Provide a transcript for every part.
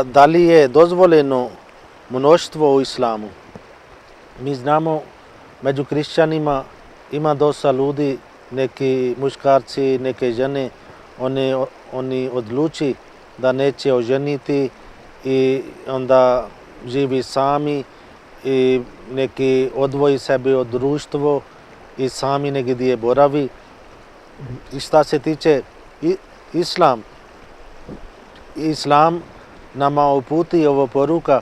Da li je dozvoljeno mnoštvo u islamu? Mi znamo, među hrišćanima ima dosta ljudi, neki muškarci, neke žene, oni odluči da neće oženiti i onda živi sami i neki odvoji sebe od društva i sami negdje boravi. I šta se tiče Islam nama uputi ovo poruka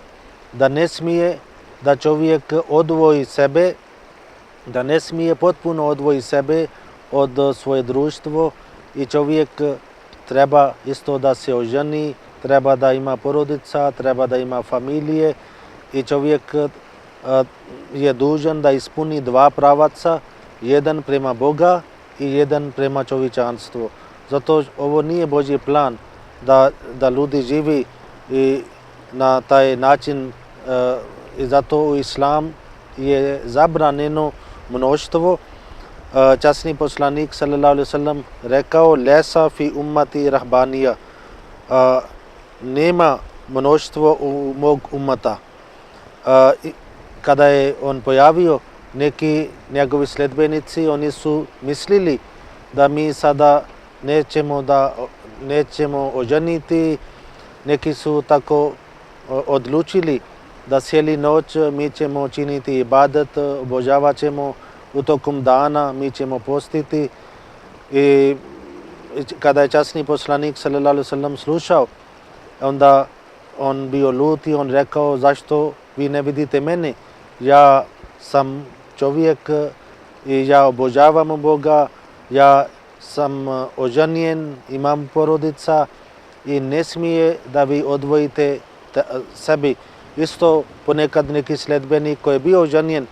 da ne smije da čovjek odvoji sebe, da ne smije potpuno odvoji sebe od svoje društvo i čovjek treba isto da se oženi, treba da ima porodica, treba da ima familije i čovjek je dužan da ispuni dva pravaca, jedan prema Boga i jedan prema čovječanstvu. Zato ovo nije Božji plan da ljudi živi i na taj način i zato u Islam je zabranjeno mnoštvo. Časni poslanik sallallahu alejhi ve sellem rekao: "Lesa fi ummati rahbanija", nema mnoštvo u mog ummata. Kada je on pojavio, neki njegovi sledbenici, oni su mislili da mi sada nećemo oženiti, neki su tako odlučili da cijeli noć mi ćemo činiti ibadet, obožavat ćemo u tokom dana, mi ćemo postiti. I kada je časni poslanik sallallahu alejhi ve sellem slušao, onda on bio lud i on rekao: "Zašto vi ne vidite mene? Ja sam čovjek i ja obožavam Boga, ja sam oženjen, imam porodica i ne smije da vi odvojite sebi." Isto ponekad neki sledbenik koji je bio oženjen,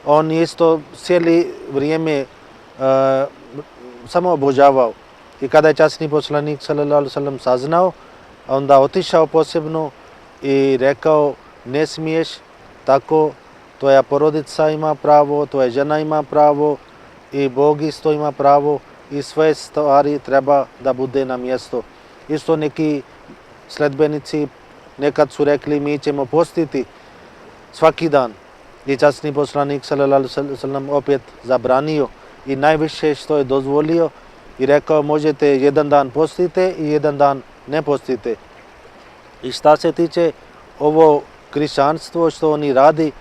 on je isto cijeli vrijeme samo obožavao. I kada je časni poslanik sallallahu alejhi ve sellem saznao, onda otišao posebno i rekao: "Ne smiješ tako, tvoja porodica ima pravo, tvoja žena ima pravo i Bog isto ima pravo i sve stvari treba da bude na mjesto." Isto neki sledbenici nekad su rekli: "Mi ćemo postiti svaki dan." I časni poslanik sallallahu alejhi ve sellem opet zabranio i najviše što je dozvolio i rekao: "Možete jedan dan postite i jedan dan ne postite." I šta se tiče ovo hrišćanstvo što oni radi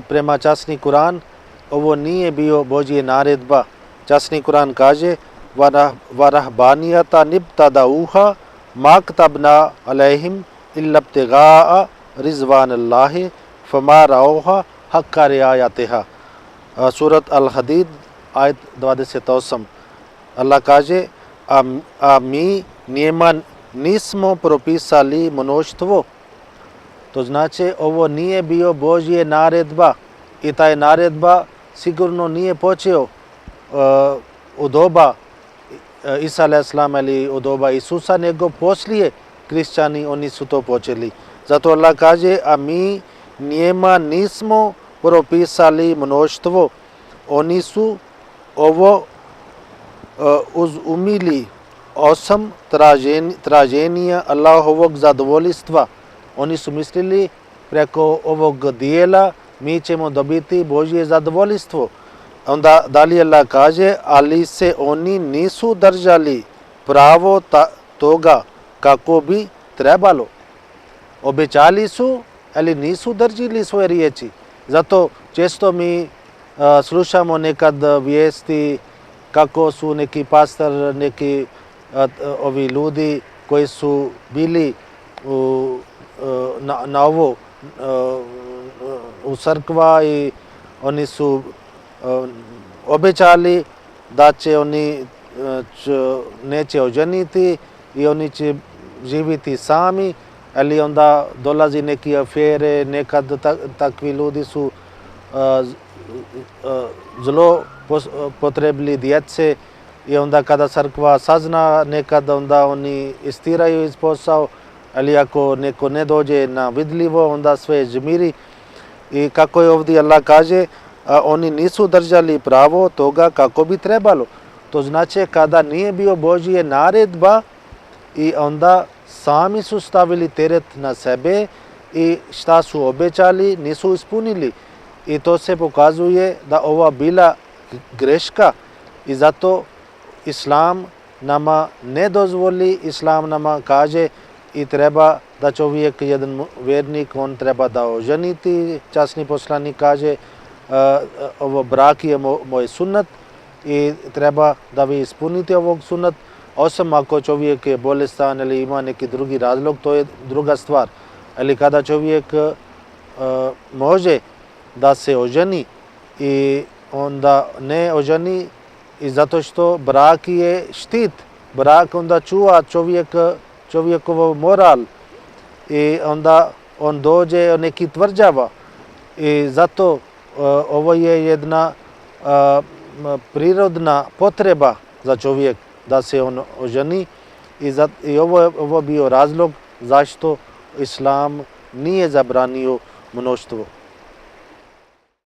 prema časni Kur'an, ovo nije bio Božja naredba. Časni Kur'an kaže: "Varahbanijata nibtadauha maktabna alejhim illa ibtigaa rizvanillahi fama rauha hakka riayatiha." Surat Al-Hadid, ajet 28. Allah kaže: a mi njima nismo propisali mnoštvo. To znači ovo nije bio Božja naredba i taj naredba sigurno nije počeo u doba Isa alejhissalam ili u doba Isusa, nego poslije hrišćani oni su to počeli. Zato Allah kaže: a mi njima nismo propisali mnoštvo. Oni su ovo uzumili osam traženja Allahovog zadovoljstva. Oni su mislili preko ovog dijela mi ćemo dobiti Božje zadovoljstvo. Onda dalje Allah kaže: ali se oni nisu držali pravo toga kako bi trebalo. Obećali su, ali nisu držali svoje riječi. Zato često mi slušamo nekad vijesti kako su neki pastor, neki ovi ljudi koji su bili na ovo u crkva i oni su obećali da će oni neće oženiti i oni će živjeti sami, ali onda dolazi neke afere, nekad takvi ljudi su zlo potrebili djece i onda kada crkva sazna, nekad onda oni istiraju iz posao, ali ako neko ne dođe na vidljivo, onda sve žmiri. I kako je ovdje Allah kaže, oni nisu držali pravo toga kako bi trebalo. To znači kada nije bio Božje naredba i onda sami su stavili teret na sebe i šta su obećali nisu ispunili. I to se pokazuje da ova bila greška i zato Islam nama ne dozvoli, Islam nama kaže i treba da čovjek, jedan vjernik, on treba da oženiti. Časni poslanik kaže ovo brak je moj sunnet i treba da vi ispunite ovog sunnet. Osim ako čovjek je bolestan ili ima neki drugi razlog, to je druga stvar. Ali kada čovjek može da se oženi i onda ne oženi i zato što brak je štit, brak onda čuva čovjekov moral i onda on dođe neki tvrđava i zato ovo je jedna prirodna potreba za čovjek da se on oženi i ovo bio razlog zašto Islam nije zabranio mnoštvo.